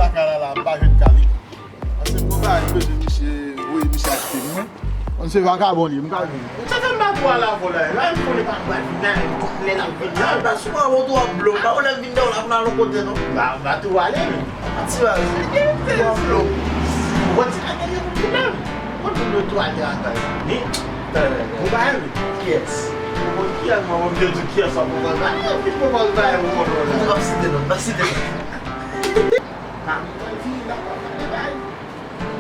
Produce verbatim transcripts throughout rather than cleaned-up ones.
Baka la la, m pa jwenn kalik. Paske m gon bagay m bezwen misye, voye misye achte m, wi. Konn se vakabon li, m ka jwenn. Sa fè m pa pou al avè w la, la m konnen pa pral vin la, lè l ap vin la. Ba sou pa wè w tou ap blo, pa wè lè l vin dèyè w la pou n al yon kote non. Ba, ba tou ale men. Ti baz. Tou ap blo. Bon, ti bagay yo pou vin la. Bon, nou tou ale atay. Ni, bon bagay wi. Kiyès? Bon, kiyès, mwen, mwen te di kiyès sa pou mwen. Ba, mwen vin pou mwen bagay pou mwen la. M ap site non, m ap site non. Ah, mwen vin la, mwen vin la.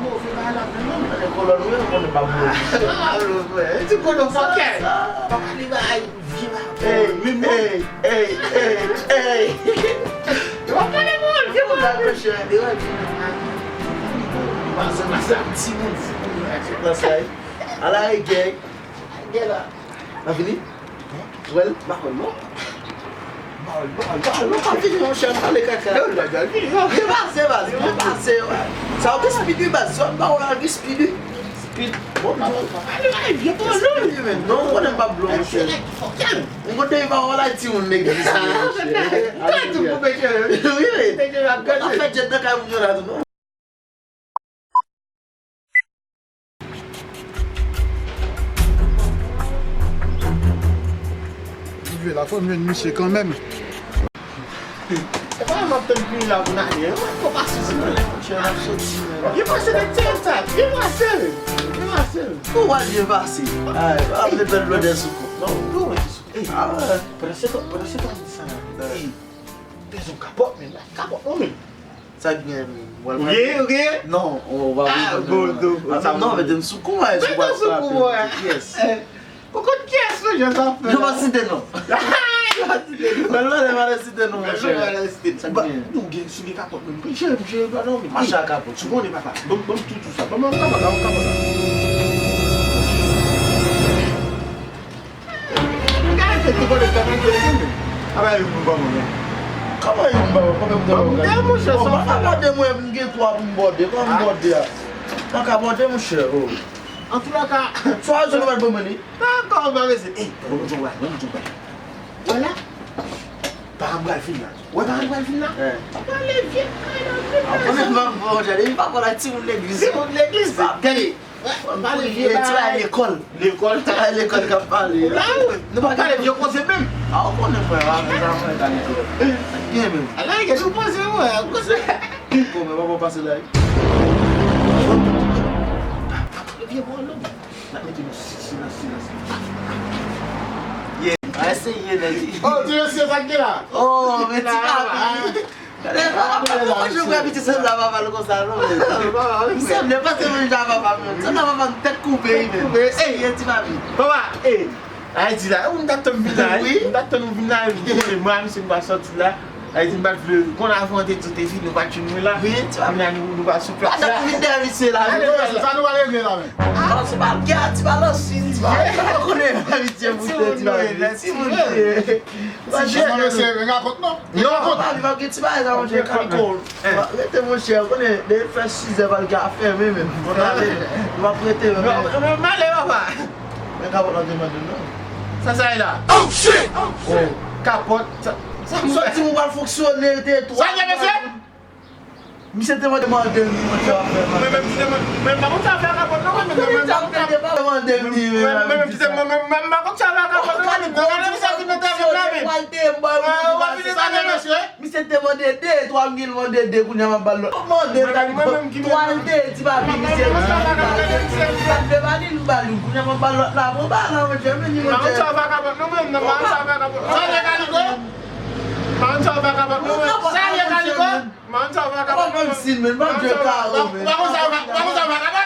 Move bagay la vin non, mwen kolòn wi, mwen pa move. Ah, mwen, ti kote w fòkè. Papa li bay, vye bagay. Hey, hey, hey, hey, hey. Yo pa pale moun, vye moun. Bagay mwen chè, de wè vin. Pase, pase, ti moun fou. Pase, pase. Ala e gay. Gay la. La vini? Wèl, m pa konn non. M pa konn, m pa konn, m pa konn, m pa vini, monchè, m pale kaka. Non, non, non, vini, non. Vye pase, baz, vye pase, wè. Sa yo gen speed, wi, baz, zòn pa wè gen speed, wi. Speed, bon, bon. Ale, ale, vye pran non. Speed, wi, men, non, konnen m pa blo, monchè. M konn depi pa wè la, timoun nèg egziste, monchè. Gade tou pou pèche, wi. Wi, wi. Pèche, ap gade. Sa fè jet nan kay moun yo la, tou, non. Rive la, fò m jwenn misye kanmenm. Se pa m ap tann vini la pou n ale, mwen fò pase sou mwen. Monchè, m ap soti, men. Byen pase, nèg, tèl sa. Byen pase. Byen pase. Ou pa byen pase. Ay, pa vle fè blòdè sou kont non. Tou mwen ki sou kont. Ah, pandan se tan, pandan se tan, m di sa. Pèse yon kapòt, men. Kapòt, non, men. Sa k gen, men? Ou gen, ou gen? Non, ou pa bezwen. Ah, bon, non. Atann, non, mete m sou kou, mete m sou kou, mwen. Kiyès? Ou konn kiyès, non, jan sa fè la? Yo pa site non. Yo pa site non. Men lè pa site non, monchè. Sa k gen? Nou gen, si gen kapòt, men. Monchè, monchè, pa non, men. Mache a kapòt. Ou konnen, papa. Ban m, ban m tou, tou sa. Ban m kapòt la, ban m kapòt la. Gade, se ti vòlè k ap antre li menm. Aba, e pou m pa mwen. Kòman e pou m pa mwen? Kòman m te mwen? Bon, pa mande mwen, m gen twa pou m bòde. Kòman m bòde a? Mwen ka bòde, monchè, oh. Antouka, swa yo nou mèt ban mwen li. Dakò, pa bezwen. Ey, bon, bon, bon, bon, bon. Vwala. Paran m pral vin la. Wè, paran m pral vin la. Pale vye kay la, vye kay la. Konnen m pa bon, jade, m pa bon la, timoun legliz. Timoun legliz. Gade. Wè, pale vye bagay. Ti bagay lekòl. Lekòl. Ti bagay lekòl k ap pale. La, wi. Nou pa pale vye koze menm. A, ou konnen, frè, a, men sa mwen ka lekòl. Byen menm. Ala, gen nou poze, wè, koze. Bon, men papa pase la, wi. Vye bòlò. N ap mete nou silans, silans. Yeah. A, eseye, nèg. Oh, ti mesye, sa k gen la? Oh, men ti papi. Gade, papa, papa, mwen jwe pou abitye sèl la, papa, nou konsa, non, men. Misye vle pase mwen jan papa, men. Sèl la, papa, nou tèt koupe, wi, men. Koupe, ey, ti papi. Papa, ey. Ayiti la, ou m t ap tann vin la, wi. M t ap tann ou vin la, wi. Mwen, misye, nou pa sòti la. Ayiti, m pa t vle, konn avan te di te fini, nou pa t jwenn mwen la. Wi, ti papi. Kounye a, nou, nou pa sou plas la. Sa nou vin dèyè misye la, wi. Sa nou pral regle la, men. Ah, se pa gè, ti balans, ti balans. Ou konnen, abitye pou tèt, ti papi. Ti moun, wi. Ti jèn. Non, mesye, men rakont non. Non, pa gen ti bagay sa, monchè, kaliko. Rete, monchè, ou konnen, depi fè sizè, pa l ka fèmen menm. Bon, ale, nou ap rete, men. M ale, papa. Men kapòt la te mande non. Sa, sa e la? Oh, shit! Oh, kapòt, sa, sa, m soti pou pral fonksyone, te twa. Sa gen, mesye? Misye te mande, mande m, mwen te ap fè, men. Men, men, men, men, pa konn sa fè kapòt non, men, men, men, pa konn sa fè kapòt non, men, men, men, men, pa konn sa fè kapòt non, men, men, men, misye te mete vin la, men. Misye te mande de, twa mil mande de, kounye a m ap ba l lòt. Mande, m ta di, twa l te, ti papi, misye di, li pa l te, li pa t vle ba li, li ba li, kounye a m ap ba l lòt la, bon, ba la, monchè, men li, monchè. Sa ye kaliko? Sa ye kaliko? Mwen sa va kapab. Ou pa konn si l, men, pa jwe karo, men. Ou pa konn sa va, ou pa konn sa va kapab.